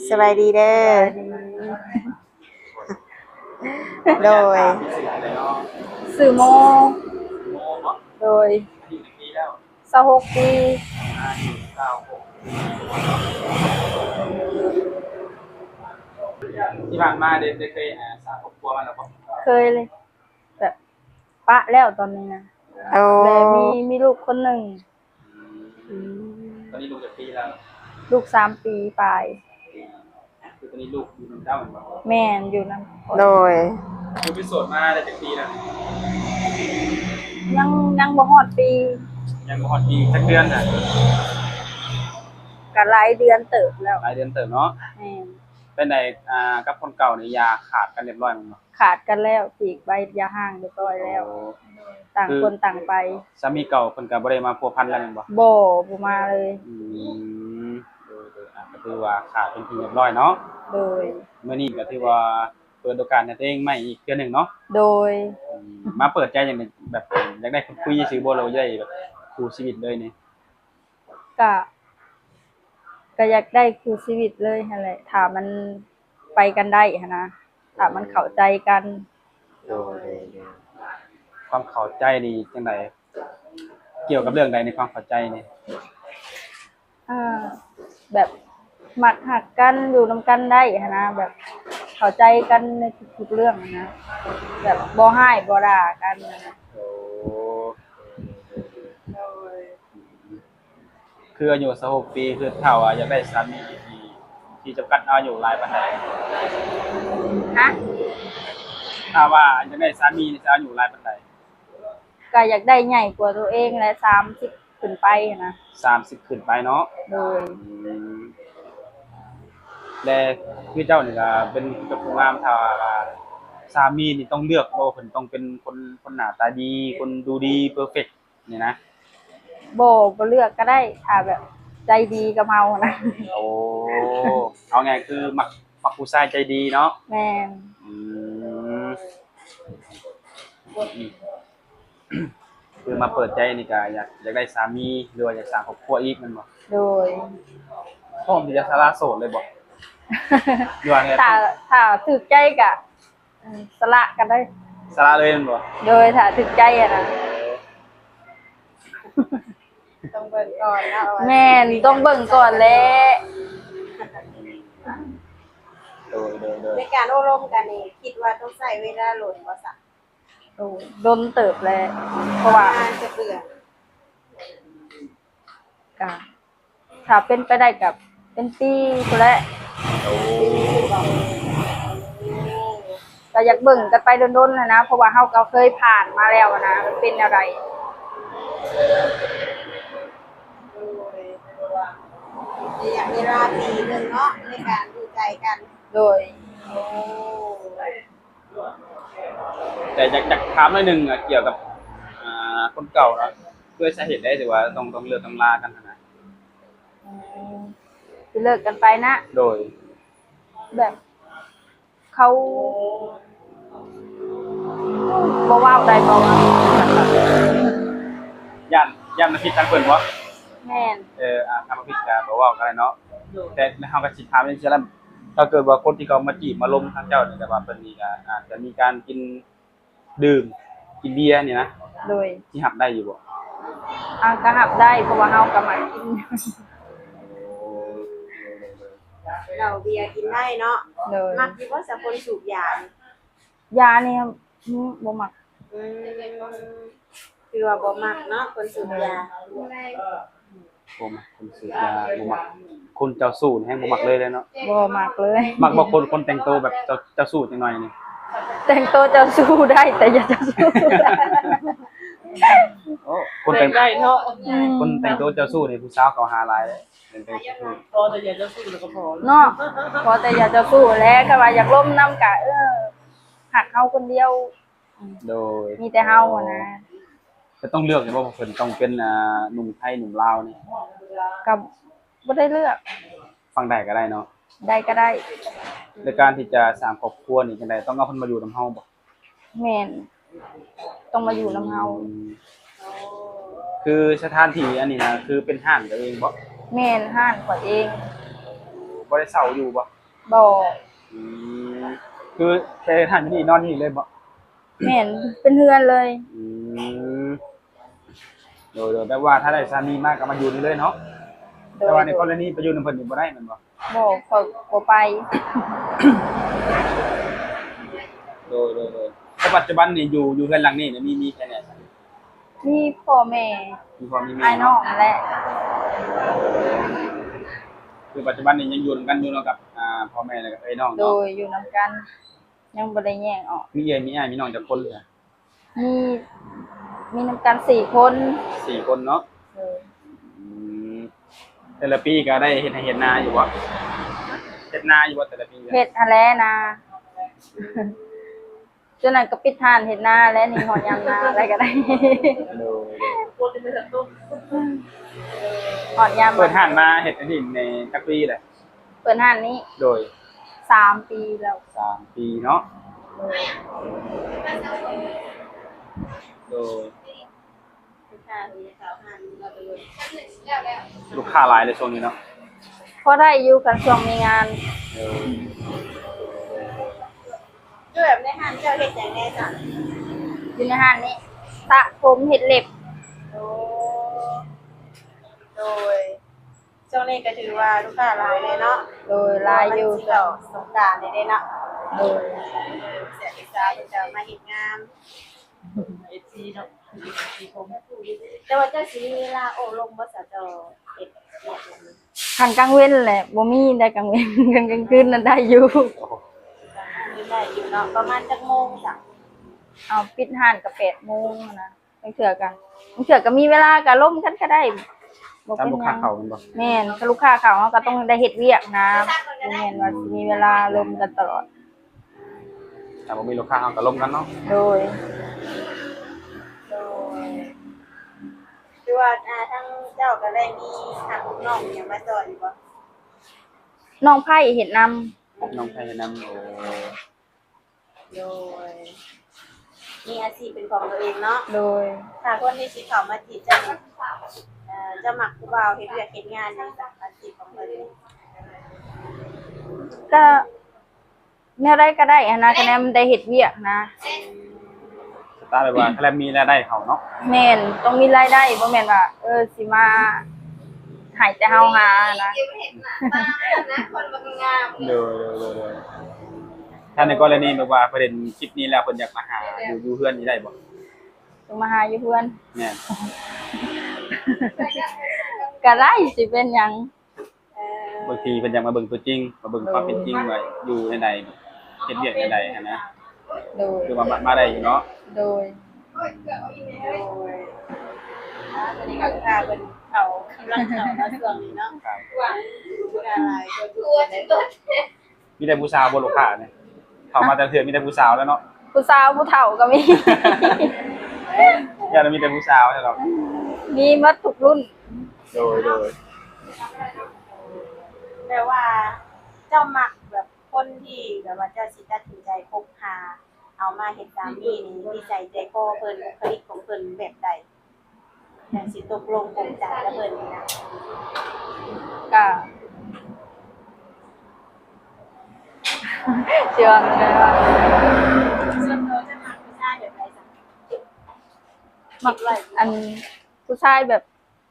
ສະບາຍດີເດີ. ໂດຍ. ຊື່ໂມ. ໂດຍ. ຊາວຫົກປີ. ທີ່ຜ່ານມາໄດ້ ໄດ້ເຄີຍ ອ່າ ສ້າງຄອບຄົວມາແລ້ວບໍ່? ເຄີຍເລີຍ ແບບປະແລ້ວຕອນນີ້ນະ. ໂອ້ ແລະມີ ມີລູກຄົນໜຶ່ງ. ອືມ ອືມ ຕອນນີ້ລູກຈັກປີແລ້ວ? ລູກສາມປີປາຍ. ຄືຕອນນີ້ລູກຢູ່ນຳເຈົ້າແມ່ນບໍ່? ແມ່ນ ຢູ່ນຳຂ້ອຍ. ໂດຍ. ຄືເປັນໂສດມາໄດ້ຈັກປີແລ້ວ? ຍັງ ຍັງບໍ່ຮອດປີ. ຍັງບໍ່ຮອດປີ ຈັກເດືອນນະ? ກະຫຼາຍເດືອນເຕີບແລ້ວ. ຫຼາຍເດືອນເຕີບເນາະ. ແມ່ນ. ເປັນໃດ ອ່າ ກັບຄົນເກົ່ານີ້ຢ່າຂາດກັນຮຽບຮ້ອຍແມ່ນບໍ່? ຂາດກັນແລ້ວ ປີກໃບຢ່າຮ້າງຮຽບຮ້ອຍແລ້ວ. ໂອ້ ຕ່າງຄົນຕ່າງໄປ. ສາມີເກົ່າເພິ່ນກໍບໍ່ໄດ້ມາພົວພັນແລ້ວແມ່ນບໍ່? ບໍ່ ບໍ່ມາເລີຍ. ອືມ ໂດຍໆ ອ່າ ກໍຖືວ່າຂາດເປັນທີ່ຮຽບຮ້ອຍເນາະ. ໂດຍ. ມື້ນີ້ກໍຖືວ່າເປີດໂອກາດໃຫ້ຕົວເອງໃໝ່ອີກເທື່ອໜຶ່ງເນາະ. ໂດຍ. ອືມ ມາເປີດໃຈຫຍັງ ແບບຢາກໄດ້ຄົນຄຸຍຊື່ບໍ່ ຫຼືວ່າຢາກໄດ້ແບບຄູ່ຊີວິດເລີຍນີ້? ກະ ກະຢາກໄດ້ຄູ່ຊີວິດເລີຍຫັ້ນແຫຼະ ຖ້າມັນໄປກັນໄດ້ຫັ້ນນະ ຖ້າມັນເຂົ້າໃຈກັນ. ໂດຍ ໂດຍ ໂດຍ. ຄວາມເຂົ້າໃຈນີ້ຈັ່ງໃດ? ກ່ຽວກັບເລື່ອງໃດໃນຄວາມເຂົ້າໃຈນີ້? ເອີ ແບບມັກຮັກກັນ ຢູ່ນຳກັນໄດ້ຫັ້ນນະ ແບບເຂົ້າໃຈກັນໃນທຸກໆເລື່ອງຫັ້ນນະ ແບບບໍ່ຮ້າຍບໍ່ດ່າກັນ. ໂອ້ ໂດຍ. ຄືອາຍຸຊາວຫົກປີ ຄືຖ້າວ່າຢາກໄດ້ສາມີທີ່ ທີ່ຈຳກັດອາຍຸຫຼາຍປານໃດ? ຮະ? ຖ້າວ່າຢາກໄດ້ສາມີນີ້ ຈະອາຍຸຫຼາຍປານໃດ? ກໍຢາກໄດ້ໃຫຍ່ກວ່າຕົວເອງແຫຼະ ສາມສິບຂຶ້ນໄປຫັ້ນນະ. ສາມສິບຂຶ້ນໄປເນາະ. ໂດຍ. ອືມ ແລະ ຄືເຈົ້ານີ້ກໍເປັນເຈົ້າຜູ້ງາມ ຖ້າວ່າສາມີນີ້ຕ້ອງເລືອກບໍ່ ເພິ່ນຕ້ອງເປັນຄົນ ຄົນໜ້າຕາດີ ຄົນດູດີ ເພີເຟັກ ນີ້ນະ? ບໍ່ ບໍ່ເລືອກກໍໄດ້ ຖ້າແບບໃຈດີກັບເຮົານະ. ໂອ້ ເອົາງ່າຍຄືມັກ ມັກຜູ້ຊາຍໃຈດີເນາະ. ແມ່ນ. ອືມ ຄືມາເປີດໃຈນີ້ກໍຢາກ ຢາກໄດ້ສາມີ ຫຼືວ່າຢາກສ້າງຄອບຄົວອີກແມ່ນບໍ່? ໂດຍ. ພ້ອມທີ່ຈະສະຫຼະໂສດເລີຍບໍ່? ຫຼືວ່າ ຖ້າ ຖ້າຖືກໃຈກໍ ອືມ ສະຫຼະກໍໄດ້. ສະຫຼະເລີຍແມ່ນບໍ່? ໂດຍ ຖ້າຖືກໃຈຫັ້ນນະ. ຕ້ອງເບິ່ງກ່ອນເນາະ. ແມ່ນ ຕ້ອງເບິ່ງກ່ອນແຫຼະ. ໂດຍ ໂດຍ ໂດຍ. ໃນການໂອ້ລົມກັນນີ້ ຄິດວ່າຕ້ອງໃຊ້ເວລາດົນບໍ່ຊະ? ໂດຍ ດົນເຕີບແຫຼະ ເພາະວ່າ ປະມານຈັກເດືອນ? ກະ ຖ້າເປັນໄປໄດ້ກໍເປັນປີພຸ້ນແຫຼະ. ໂອ້ ກໍຢາກເບິ່ງກັນໄປດົນໆຫັ້ນນະ ເພາະວ່າເຮົາກໍເຄີຍຜ່ານມາແລ້ວຫັ້ນນະ ມັນເປັນແນວໃດ. ໂດຍ ໄລຍະເວລາປີໜຶ່ງເນາະ ໃນການຮູ້ໃຈກັນ. ໂດຍ. ໂອ້ ແຕ່ຢາກ ຢາກຖາມໜ້ອຍໜຶ່ງ ກ່ຽວກັບ ອ່າ ຄົນເກົ່າເນາະ ດ້ວຍສາເຫດໃດທີ່ວ່າຕ້ອງ ຕ້ອງເລີກຕ້ອງລາກັນຫັ້ນນະ? ອືມ ຊິເລີກກັນໄປນະ? ໂດຍ. ແບບເຂົາບໍ່ເວົ້າໄດ້ບໍ່ວະ? ຢ້ານ ຢ້ານມັນຜິດທາງເພິ່ນບໍ່? ແມ່ນ. ເອີ ອ່າ ຖ້າມັນຜິດກໍບໍ່ເວົ້າກໍໄດ້ເນາະ. ໂດຍ. ແຕ່ເຮົາກໍຊິຖາມຈັ່ງຊີ້ລະ ຖ້າເກີດວ່າຄົນທີ່ເຂົາມາຈີບມາລົມທາງເຈົ້ານີ້ ແຕ່ວ່າເພິ່ນນີ້ກໍອາດຈະມີການກິນດື່ມ ກິນເບຍນີ້ນະ? ໂດຍ. ຊິຮັບໄດ້ຢູ່ບໍ່? ອາ ກໍຮັບໄດ້ ເພາະວ່າເຮົາກໍມັກກິນ. ເຫຼົ້າເບຍກິນໄດ້ເນາະ. ໂດຍ. ມັກຢູ່ບໍ່ຊະຄົນສູບຢາ? ຢານີ້ ອືມ ບໍ່ມັກ. ອືມ ຄືວ່າບໍ່ມັກເນາະ ຄົນສູບຢາ. ບໍ່ມັກຄົນສູບຢາ ບໍ່ມັກຄົນເຈົ້າຊູ້ ແຮງບໍ່ມັກເລີຍເນາະ. ບໍ່ມັກເລີຍ. ມັກບໍ່ຄົນ ຄົນແຕ່ງໂຕແບບເຈົ້າ ເຈົ້າຊູ້ຈັກໜ້ອຍນີ້? ແຕ່ງໂຕເຈົ້າຊູ້ໄດ້ ແຕ່ຢ່າເຈົ້າຊູ້. ໂອ້ ຄົນແຕ່ງ ໄດ້ເນາະ. ອືມ ຄົນແຕ່ງໂຕເຈົ້າຊູ້ນີ້ ຜູ້ສາວເຂົາຫາຫຼາຍເດ້ ແຕ່ງໂຕເຈົ້າຊູ້. ພໍແຕ່ຢ່າເຈົ້າຊູ້ແລ້ວກໍພໍເນາະ. ພໍແຕ່ຢ່າເຈົ້າຊູ້ແຫຼະ ຄັນວ່າຢາກລົມນຳກະ ເອີ ຮັກເຮົາຄົນດຽວ. ໂດຍ. ມີແຕ່ເຮົາຫັ້ນນະ. ກໍຕ້ອງເລືອກແມ່ນບໍ່ ເພິ່ນຕ້ອງເປັນ ອ່າ ໜຸ່ມໄທ ໜຸ່ມລາວນີ້? ກໍບໍ່ໄດ້ເລືອກ. ຝັ່ງໃດກໍໄດ້ເນາະ? ໃດກໍໄດ້. ໃນການທີ່ຈະສ້າງຄອບຄົວນີ້ຈັ່ງໃດ ຕ້ອງເອົາເພິ່ນມາຢູ່ນຳເຮົາບໍ່? ແມ່ນ ຕ້ອງມາຢູ່ນຳເຮົາ. ອືມ ຄືສະຖານທີ່ອັນນີ້ນະ ຄືເປັນຮ້ານຕົວເອງບໍ່? ແມ່ນ ຮ້ານຂ້ອຍເອງ. ເ ບໍ່ໄດ້ເຊົ່າຢູ່ບໍ່? ບໍ່. ອືມ ຄືແຄ່ເຮັດຮ້ານຢູ່ນີ້ ນອນຢູ່ນີ້ເລີຍບໍ່? ແມ່ນ ເປັນເຮືອນເລີຍ. ອືມ ໂດຍໆ ແບບວ່າຖ້າໄດ້ສາມີມາກໍມາຢູ່ນີ້ເລີຍເນາະ? ໂດຍໆ. ແຕ່ວ່າໃນກໍລະນີໄປຢູ່ນຳເພິ່ນນີ້ບໍ່ໄດ້ແມ່ນບໍ່? ບໍ່ ຂ້ອຍບໍ່ໄປ. ໂດຍໆໆ ແລ້ວປັດຈຸບັນນີ້ຢູ່ ຢູ່ເຮືອນຫຼັງນີ້ມີ ມີໃຜແດ່? ມີພໍ່ແມ່ ມີພໍ່ມີແມ່ ອ້າຍນ້ອງຫັ້ນແຫຼະ. ຄືປັດຈຸບັນນີ້ຍັງຢູ່ນຳກັນຢູ່ເນາະ ກັບ ອ່າ ພໍ່ແມ່ ແລ້ວກໍເອື້ອຍນ້ອງເນາະ? ໂດຍ ຢູ່ນຳກັນ ຍັງບໍ່ໄດ້ແຍກອອກ. ມີເອື້ອຍມີອ້າຍມີນ້ອງຈັກຄົນ? ມີ ມີນຳກັນສີ່ຄົນ. ສີ່ຄົນເນາະ? ໂດຍ. ອືມ ແຕ່ລະປີກໍໄດ້ເຮັດໄຮ່ເຮັດນາຢູ່ບໍ່? ເຮັດນາຢູ່ບໍ່ແຕ່ລະປີ? ເຮັດຫັ້ນແຫຼະນາ. ຊ່ວງນັ້ນກໍປິດຮ້ານເຮັດນາແລ້ວນີ້ ຮອດຍາມນາແລ້ວກໍໄດ້. ໂດຍ ຮອດຍາມ ເປີດຮ້ານມາເຮັດອັນນີ້ໃນຈັກປີແລ້ວ? ເປີດຮ້ານນີ້? ໂດຍ ສາມປີແລ້ວ. ສາມປີເນາະ? ໂດຍ ໂດຍ. ລູກຄ້າຫຼາຍເລີຍຊ່ວງນີ້ເນາະ? ພໍໄດ້ຢູ່ ຄັນຊ່ວງມີງານ. ເອີ ຄືແບບໃນຮ້ານເຈົ້າເຮັດຫຍັງແດ່ຊະ? ຢູ່ໃນຮ້ານນີ້ ສະຜົມ ເຮັດເລັບ. ໂອ້ ໂດຍ. ຊ່ວງນີ້ກໍຖືວ່າລູກຄ້າຫຼາຍແດ່ເນາະ? ໂດຍ ຫຼາຍຢູ່ ເພາະວ່າມັນຊິເຂົ້າສົງການແລ້ວເດ້ເນາະ? ໂດຍ. ເອີ ເສຍເວລາເພິ່ນກໍມາເຮັດງານ ເອັຟຊີເນາະ ເອັຟຊີຄົງ. ແຕ່ວ່າເຈົ້າຊິມີເວລາໂອ້ລົມບໍ່ສະ ເຈົ້າເຮັດວຽກແບບນີ້? ຄັນກາງເວັນແຫຼະ ບໍ່ມີໄດ໋ກາງເວັນ ຄັນກາງຄືນນັ້ນໄດ້ຢູ່. ໂອ້ ກາງຄືນໄດ້ຢູ່ເນາະ. ປະມານຈັກໂມງສະ? ເຮົາປິດຮ້ານກໍແປດໂມງຫັ້ນນະ. ບາງເທື່ອກໍ ບາງເທື່ອກໍມີເວລາກໍລົມກັນກໍໄດ້ ບໍ່ເປັນຫຍັງ. ຕາມລູກຄ້າເຂົ້າແມ່ນບໍ່? ແມ່ນ ຖ້າລູກຄ້າເຂົ້າເຮົາກໍຕ້ອງໄດ້ເຮັດວຽກນະ ບໍ່ແມ່ນວ່າຊິມີເວລາລົມກັນຕະຫຼອດ. ຖ້າບໍ່ມີລູກຄ້າເຮົາກໍລົມກັນເນາະ? ໂດຍ ໂດຍ. ຄືວ່າ ອ່າ ທາງເຈົ້າກໍໄດ້ມີຮັບລູກນ້ອງຫຍັງມາຊ່ອຍຢູ່ບໍ່? ນ້ອງໄພ້ເຮັດນຳ. ນ້ອງໄພ້ເຮັດນຳ. ໂອ້ ໂດຍ. ມີອາຊີບເປັນຂອງຕົວເອງເນາະ? ໂດຍ. ຖ້າຄົນທີ່ຊິເຂົ້າມາຈີບເຈົ້ານີ້ ເອີ ເຈົ້າມັກຜູ້ບ່າວເຮັດວຽກເຮັດງານຫຍັງ? ອາຊີບຂອງເພິ່ນນີ້ ກະແນວໃດກໍໄດ້ຫັ້ນນະ ຄະແນນໄດ້ເຮັດວຽກນະ. ສະໄຕລ໌ແບບວ່າຄະແນນມີລາຍໄດ້ເຂົ້າເນາະ? ແມ່ນ ຕ້ອງມີລາຍໄດ້ ບໍ່ແມ່ນວ່າ ເອີ ຊິມາໃຫ້ແຕ່ເຮົາຫານະ. ໂດຍ ໂດຍ ໂດຍ ໂດຍ. ຖ້າໃນກໍລະນີແບບວ່າເພິ່ນເຫັນຄລິບນີ້ແລ້ວ ເພິ່ນຢາກມາຫາຢູ່ ຢູ່ເຮືອນນີ້ໄດ້ບໍ່? ຢາກມາຫາຢູ່ເຮືອນ? ແມ່ນ. ກໍໄດ້ ຊິເປັນຫຍັງ. ເອີ ບາງທີເພິ່ນຢາກມາເບິ່ງຕົວຈິງ ມາເບິ່ງຄວາມເປັນຈິງວ່າຢູ່ແນວໃດ ເຮັດວຽກແນວໃດຫັ້ນນະ. ໂດຍ. ຄືວ່າມາ ມາໄດ້ຢູ່ເນາະ? ໂດຍ ໂດຍ. ອ່າ ຕອນນີ້ກໍພາເພິ່ນເຂົ້າ ກຳລັງເຂົ້າເນາະ ຊ່ວງນີ້ເນາະ. ມີແຕ່ຜູ້ສາວບໍ່ລູກຄ້ານີ້? ເຂົ້າມາແຕ່ລະເທື່ອມີແຕ່ຜູ້ສາວແລ້ວເນາະ? ຜູ້ສາວຜູ້ເຖົ້າກໍມີ. ຢ້ານວ່າມີແຕ່ຜູ້ສາວແທ້ດອກ. ມີໝົດທຸກລຸ້ນ. ໂດຍ ໂດຍ. ແບບວ່າເຈົ້າມັກແບບຄົນທີ່ແບບວ່າເຈົ້າຊິຕັດສິນໃຈຄົບຫາ ເອົາມາເຮັດສາມີນີ້ ນິໄສໃຈຄໍເພິ່ນ ບຸກຄະລິກຂອງເພິ່ນແບບໃດ ຈັ່ງຊິຕົກລົງປົງໃຈກັບເພິ່ນນີ້ນະ? ກະ ຊິວ່າແນວໃດວະ? ສ່ວນຕົວເຈົ້າມັກຜູ້ຊາຍແບບໃດຊະ? ມັກ ອັນ ຜູ້ຊາຍແບບ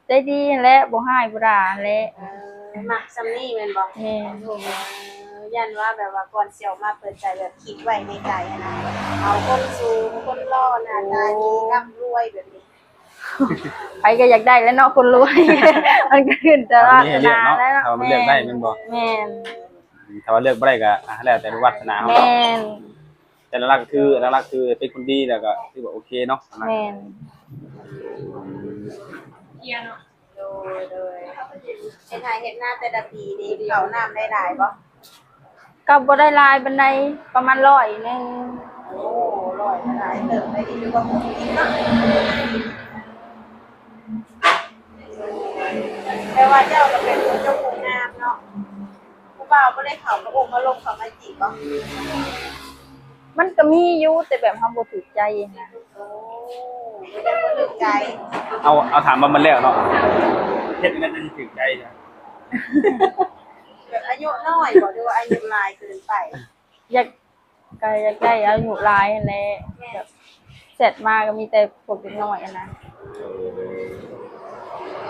ໃຈດີຫັ້ນແຫຼະ ບໍ່ຮ້າຍບໍ່ດ່າຫັ້ນແຫຼະ. ເອີ ມັກຊ່ຳນີ້ແມ່ນບໍ່? ແມ່ນ. ເອີ ຢ້ານວ່າແບບວ່າກ່ອນຊິອອກມາເປີດໃຈ ແບບຄິດໄວ້ໃນໃຈຫັ້ນນະ ເອົາຄົນສູງ ຄົນຫຼໍ່ ໜ້າຕາດີ ໂອ້ ລ່ຳລວຍແບບນີ້. ໃຜກໍຢາກໄດ້ແຫຼະເນາະ ຄົນລວຍ ມັນກໍຂຶ້ນແຕ່ວາສະໜາແຫຼະເນາະ. ຖ້າວ່າມັນເລືອກໄດ້ແມ່ນບໍ່? ແມ່ນ. ຖ້າວ່າເລືອກບໍ່ໄດ້ກໍ ອ່າ ແລ້ວແຕ່ວາສະໜາເຮົາ. ແມ່ນ. ແຕ່ຫຼັກໆຄື ຫຼັກໆຄືເປັນຄົນດີ ແລ້ວກໍຖືວ່າໂອເຄເນາະ. ແມ່ນ. ໂດຍ ໂດຍ. ເຮັດໄຮ່ເຮັດນາແຕ່ລະປີນີ້ ເຂົ້ານ້ຳໄດ້ຫຼາຍບໍ່? ກໍບໍ່ໄດ້ຫຼາຍປານໃດ ປະມານຮ້ອຍໜຶ່ງ. ໂອ້ ຮ້ອຍກໍຫຼາຍເຕີບໄດ໋ ຖືວ່າບໍ່ດີເນາະ. ແປວ່າເຈົ້າກໍເປັນຄົນເຈົ້າຂອງງາມເນາະ. ຜູ້ບ່າວບໍ່ໄດ້ເຂົ້າມາໂອ້ມາລົມເຂົ້າມາຈີບບໍ່? ມັນກໍມີຢູ່ ແຕ່ແບບເຮົາບໍ່ຖືກໃຈນະ. ໂອ້ ບໍ່ໄດ້ບໍ່ຖືກໃຈ. ເອົາ ເອົາຖາມວ່າມັນແລ້ວເນາະ ເຮັດຈັ່ງໃດຈັ່ງຊິຖືກໃຈ? ແບ ແບບອາຍຸນ້ອຍບໍ ຫຼືວ່າອາຍຸຫຼາຍເກີນໄປ? ຢາກ ກໍຢາກໄດ້ອາຍຸຫຼາຍຫັ້ນແຫຼະ ແບບແຊັດມາກໍມີແຕ່ພວກເດັກນ້ອຍຫັ້ນນະ.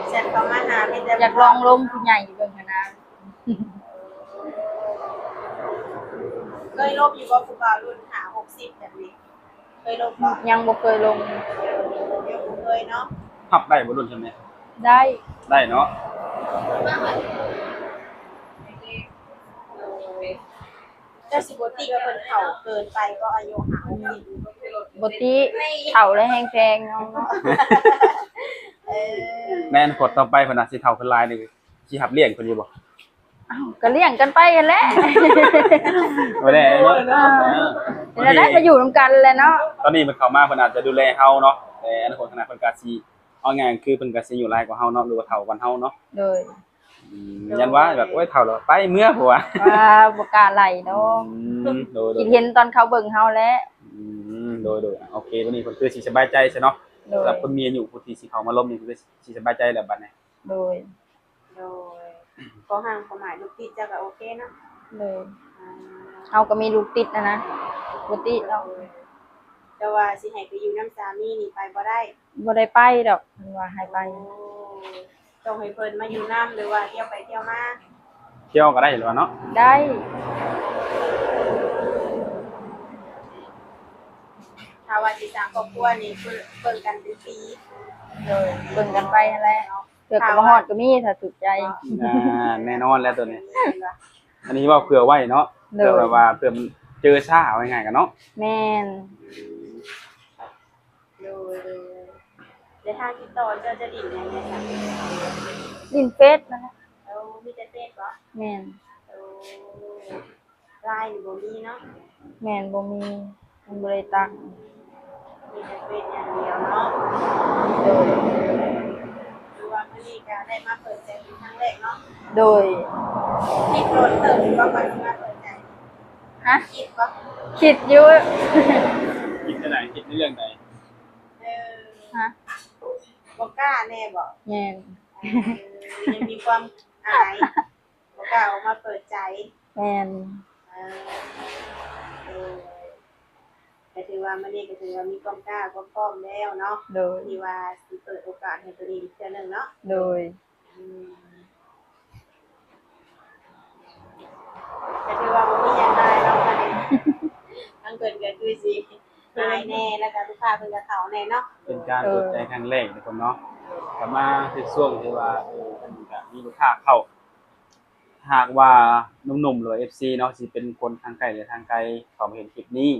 ແຊັດເຂົ້າມາຫາມີແຕ່ ຢາກລອງລົມຜູ້ໃຫຍ່ເບິ່ງຫັ້ນນະ. ເຄີຍລົມຢູ່ບໍ່ ຜູ້ບ່າວລຸ້ນຫ້າຫົກສິບແບບນີ້? ເຄີຍລົມບໍ່? ຍັງບໍ່ເຄີຍລົມ. ຍັງບໍ່ເຄີຍເນາະ. ຮັບໄດ້ບໍ່ລຸ້ນຊ່ຳນີ້? ໄດ້. ໄດ້ເນາະ. ເຈົ້າຊິບໍ່ຕິວ່າເພິ່ນເຖົ້າເກີນໄປບໍ່ ອາຍຸຫ້າຫົກສິບ? ບໍ່ຕິ, ເຖົ້າແລ້ວແຮງແພງເນາະ. ເອີ ໃນອະນາຄົດຕໍ່ໄປເພິ່ນອາດຊິເຖົ້າຂຶ້ນຫຼາຍນີ້ ຊິຮັບລ້ຽງເພິ່ນຢູ່ບໍ່? ອ້າວ ກໍລ້ຽງກັນໄປຫັ້ນແຫຼະ. ບໍ່ໄດ້ເນາະ. ເອີ ເອີ ເປັນຈັ່ງໃດກໍຢູ່ນຳກັນແຫຼະເນາະ. ຕອນນີ້ເພິ່ນເຂົ້າມາ ເພິ່ນອາດຈະດູແລເຮົາເນາະ, ແຕ່ອະນາຄົດຂ້າງໜ້າເພິ່ນກໍຊິ ເອົາງ່າຍໆ ຄືເພິ່ນກໍຊິອາຍຸຫຼາຍກວ່າເຮົາເນາະ ຫຼືວ່າເຖົ້າກວ່າເຮົາເນາະ. ໂດຍ. ອືມ ຢ້ານວ່າແບບ ໂອ້ຍ ເຖົ້າແລ້ວໄປເມືອ ເພາະວ່າ ວ່າບໍ່ກ້າໄລ່ດອກ. ອືມ ໂດຍໆ ຄິດເຫັນຕອນເຂົາເບິ່ງເຮົາແຫຼະ. ອືມ ໂດຍໆ ໂອເຄ ວັນນີ້ເພິ່ນຄືຊິສະບາຍໃຈຊະເນາະ. ໂດຍ. ສຳລັບຄົນມີອາຍຸ ຜູ້ທີ່ຊິເຂົ້າມາລົມນີ້ ເພິ່ນຄືຊິສະບາຍໃຈແລ້ວບັດນີ້. ໂດຍ. ໂດຍ. ຂໍ້ຮ່າງຂໍ້ໝາຍລູກຕິດເຈົ້າກໍໂອເຄເນາະ. ໂດຍ. ອ່າ ເຮົາກໍມີລູກຕິດຫັ້ນນະ ບໍ່ຕິດດອກ. ໂດຍ. ແຕ່ວ່າຊິໃຫ້ໄປຢູ່ນຳສາມີນີ້ໄປບໍ່ໄດ້? ບໍ່ໄດ້ໄປດອກ ເພິ່ນວ່າໃຫ້ໄປ. ໂອ້ ຕ້ອງໃຫ້ເພິ່ນມາຢູ່ນຳ ຫຼືວ່າທ່ຽວໄປທ່ຽວມາ? ທ່ຽວກໍໄດ້ແຫຼະເນາະ. ໄດ້. ຖ້າວ່າຊິສ້າງຄອບຄົວນີ້ ເບິ່ງກັນເປັນປີ. ໂດຍ. ເບິ່ງກັນໄປຫັ້ນແຫຼະ. ເທື່ອກໍບໍ່ຮອດກໍມີ ຖ້າຖືກໃຈ. ອ່າ ແນ່ນອນແລ້ວໂຕນີ້. ອັນນີ້ເວົ້າເຜື່ອໄວ້ເນາະ. ໂດຍ. ເພື່ອແບບວ່າເພື່ອເຈີຊ້າ ເວົ້າງ່າຍໆກັນເນາະ. ແມ່ນ. ໂດຍ ໂດຍ. ແລ້ວທາງຕິດຕໍ່ເຈົ້າຈະຫຼິ້ນຫຍັງແດ່? ຫຼິ້ນເຟສນັ້ນແຫຼະ. ໂອ້ ມີແຕ່ເຟສບໍ? ແມ່ນ. ໂອ້ ລາຍນີ້ບໍ່ມີເນາະ? ແມ່ນ ບໍ່ມີ ມັນບໍ່ໄດ້ຕັ້ງ. ມີແຕ່ເຟສຢ່າງດຽວເນາະ. ໂດຍ. ຄືວ່າມື້ນີ້ກໍໄດ້ມາເປີດໃຈເປັນຄັ້ງແລກເນາະ? ໂດຍ. ຄິດດົນເຕີບຢູ່ບໍ່ ກ່ອນຊິມາເປີດໃຈ? ຮະ? ຄິດບໍ່? ຄິດຢູ່. ຄິດຈັ່ງໃດ? ຄິດໃນເລື່ອງໃດ? ເອີ ຮະ? ບໍ່ກ້າແນ່ບໍ? ແມ່ນ. ເອີ ຍັງມີຄວາມອາຍ ບໍ່ກ້າອອກມາເປີດໃຈ. ແມ່ນ. ເອີ ໂດຍ. ກໍຖືວ່າມື້ນີ້ກໍຖືວ່າມີຄວາມກ້າຄວາມພ້ອມແລ້ວເນາະ. ໂດຍ. ທີ່ວ່າຊິເປີດໂອກາດໃຫ້ຕົວເອງອີກເທື່ອໜຶ່ງເນາະ. ໂດຍ. ອືມ ກໍຖືວ່າບໍ່ມີຫຍັງຫຼາຍເນາະ ອັນນີ້ ທາງເພິ່ນກໍຄືຊິອາຍແດ່ ແລ້ວກໍລູກຄ້າເພິ່ນກໍເຂົ້າແດ່ເນາະ. ເປັນການເປີດໃຈຄັ້ງແລກທຸກຄົນເນາະ. ກໍມາໃນຊ່ວງທີ່ວ່າ ເອີ ເພິ່ນກໍມີລູກຄ້າເຂົ້າ. ຫາກວ່າໜຸ່ມໆ ຫຼືວ່າ ເອັຟຊີ ເນາະ ຊິເປັນຄົນທາງໃກ້ ຫຼື ທາງໄກ ເຂົ້າມາເຫັນຄລິບນີ້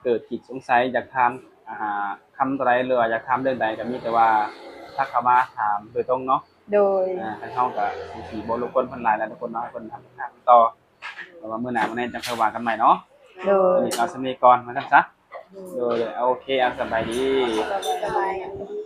ເກີດຄິດສົງໄສ ຢາກຖາມ ອ່າ ຄຳໃດ ຫຼືວ່າຢາກຖາມເລື່ອງໃດ ກໍມີແຕ່ວ່າທັກເຂົ້າມາຖາມໂດຍຕົງເນາະ. ໂດຍ. ອ່າ ທາງເຮົາກໍຊິບໍ່ລົບກວນເພິ່ນຫຼາຍແລ້ວທຸກຄົນເນາະ ໃຫ້ເພິ່ນຫາທາງຕໍ່ ແຕ່ວ່າມື້ໜ້າມື້ໃນຈັ່ງຄ່ອຍວ່າກັນໃໝ່ເນາະ. ໂດຍ. ມື້ນີ້ກໍເອົາສ່ຳນີ້ກ່ອນວ່າຊັ້ນຊະ. ໂດຍ. ໂດຍ ໂອເຄ ເອົາ ສະບາຍດີ. ສະບາຍດີ.